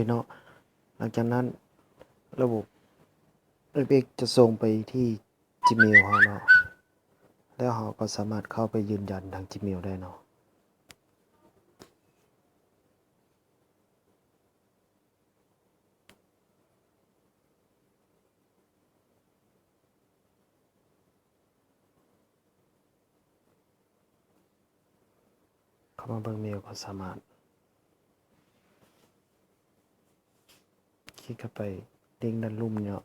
ເນາະ. ຫຼັງຈາກນັ້ນລະບົບ F X ຈະສົ່ງໄປທີ່ Gmail ເຮົາເນາະ ແລ້ວເຮົາກໍສາມາດເຂົ້າໄປຢືນຢັນທາງ Gmail ໄດ້ເນາະ. ເຂົ້າມາເບິ່ງເມວກໍສາມາດຄລິກເຂົ້າໄປລິ້ງດ້ານລຸ່ມເນາະ.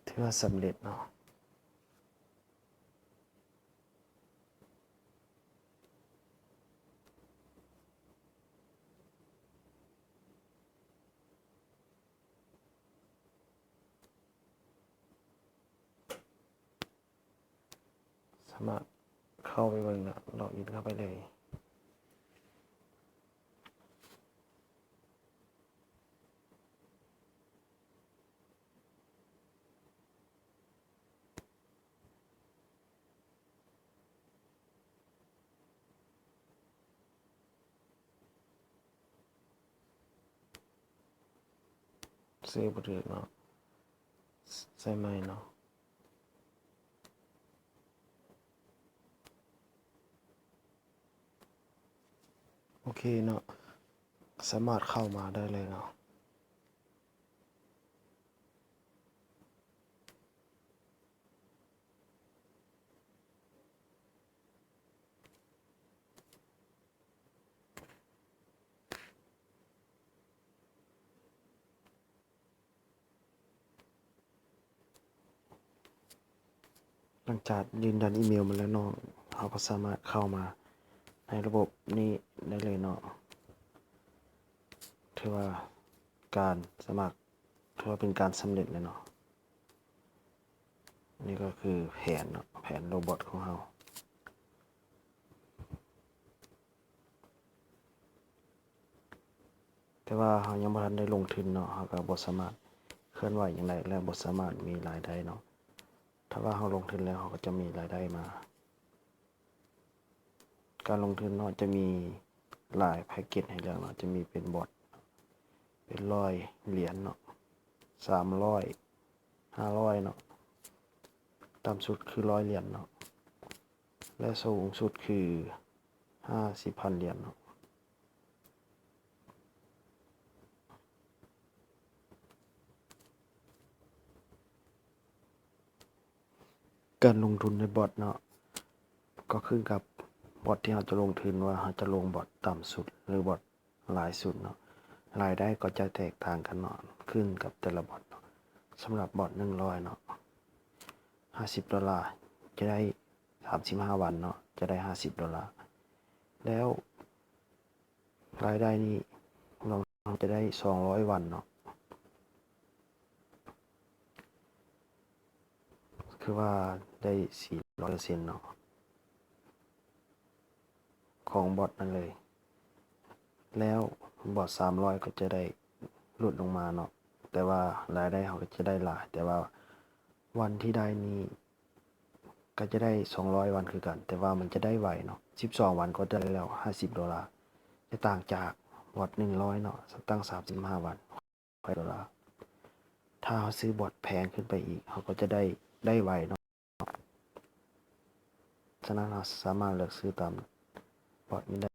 ຖືວ່າສຳເລັດເນາະ. ສາມາດເຂົ້າໄປເບິ່ງເນາະ ລັອກອິນເຂົ້າໄປເລີຍ. ເຊບບໍ່ຖືກເນາະ ໃສ່ໃໝ່ເນາະ. ໂອເຄເນາະ ສາມາດເຂົ້າມາໄດ້ເລີຍເນາະ. ຫຼັງຈາກຢືນຢັນອີເມວມາແລ້ວເນາະ ເຮົາກໍສາມາດເຂົ້າມາໃນລະບົບນີ້ໄດ້ເລີຍເນາະ. ຖືວ່າການສະໝັກ ຖືວ່າເປັນການສຳເລັດແລ້ວເນາະ. ນີ້ກໍຄືແຜນເນາະ ແຜນໂຣບອດຂອງເຮົາ. ແຕ່ວ່າເຮົາຍັງບໍ່ທັນໄດ້ລົງທຶນເນາະ ເຮົາກໍບໍ່ສາມາດເຄື່ອນໄຫວຫຍັງໄດ້ ແລະ ບໍ່ສາມາດມີລາຍໄດ້ເນາະ. ຖ້າວ່າເຮົາລົງທຶນແລ້ວ ເຮົາກໍຈະມີລາຍໄດ້ມາ. ການລົງທຶນເນາະ ຈະມີຫຼາຍແພັກເກັດໃຫ້ເລືອກເນາະ ຈະມີເປັນບອດ ເປັນຮ້ອຍຫຼຽນເນາະ ສາມຮ້ອຍ ຫ້າຮ້ອຍເນາະ ຕ່ຳສຸດຄືຮ້ອຍຫຼຽນເນາະ ແລະ ສູງສຸດຄືຫ້າສິບພັນຫຼຽນເນາະ. ການລົງທຶນໃນບອດເນາະ ກໍຂຶ້ນກັບບອດທີ່ເຮົາຈະລົງທຶນ ວ່າເຮົາຈະລົງບອດຕ່ຳສຸດ ຫຼື ບອດຫຼາຍສຸດເນາະ. ລາຍໄດ້ກໍຈະແຕກຕ່າງກັນເນາະ ຂຶ້ນກັບແຕ່ລະບອດເນາະ. ສຳລັບບອດໜຶ່ງຮ້ອຍເນາະ ຫ້າສິບໂດລາ ຈະໄດ້ສາມສິບຫ້າວັນເນາະ ຈະໄດ້ຫ້າສິບໂດລາ ແລ້ວ ລາຍໄດ້ນີ້ ລອງ ເຮົາຈະໄດ້ສອງຮ້ອຍວັນເນາະ ຄືວ່າໄດ້ສີ່ຮ້ອຍເປີເຊັນເນາະ ຂອງບອດນັ້ນເລີຍ. ແລ້ວບອດສາມຮ້ອຍກໍຈະໄດ້ຫຼຸດລົງມາເນາະ ແຕ່ວ່າລາຍໄດ້ເຮົາກໍຈະໄດ້ຫຼາຍ ແຕ່ວ່າວັນທີ່ໄດ້ນີ້ ກໍຈະໄດ້ສອງຮ້ອຍວັນຄືກັນ ແຕ່ວ່າມັນຈະໄດ້ໄວເນາະ ສິບສອງວັນກໍຈະໄດ້ແລ້ວຫ້າສິບໂດລາ ຈະຕ່າງຈາກບອດໜຶ່ງຮ້ອຍເນາະ ຕັ້ງສາມສິບຫ້າວັນ ຮ້ອຍໂດລາ. ຖ້າເຮົາຊື້ບອດແພງຂຶ້ນໄປອີກ ເຮົາກໍຈະໄດ້ ໄດ້ໄວເນາະ. ສະນັ້ນ ເຮົາສາມາດເລືອກຊື້ຕາມບອດນີ້ໄດ້.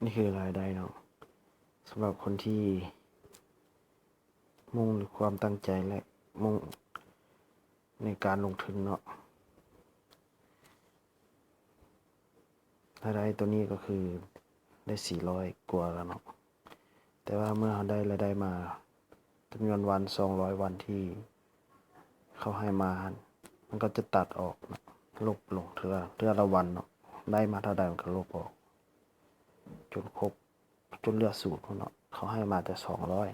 ນີ້ຄືລາຍໄດ້ເນາະ ສຳລັບຄົນທີ່ມຸ່ງຄວາມຕັ້ງໃຈ ແລະ ມຸ່ງໃນການລົງທຶນເນາະ. ລາຍໄດ້ໂຕນີ້ກໍຄືໄດ້ສີ່ຮ້ອຍກວ່າແລ້ວເນາະ ແຕ່ວ່າເມື່ອເຮົາໄດ້ລາຍໄດ້ມາ ຈຳນວນວັນສອງຮ້ອຍວັນທີ່ເຂົາໃຫ້ມາຫັ້ນ ມັນກໍຈະຕັດອອກເນາະ ລົບລົງເທື່ອ ເທື່ອລະວັນເນາະ ໄດ້ມາເທົ່າໃດມັນກໍລົບອອກ ຈົນຄົບ ຈົນເຫຼືອສູນພຸ້ນເນາະ. ເຂົາໃຫ້ມາແຕ່ສອງຮ້ອຍ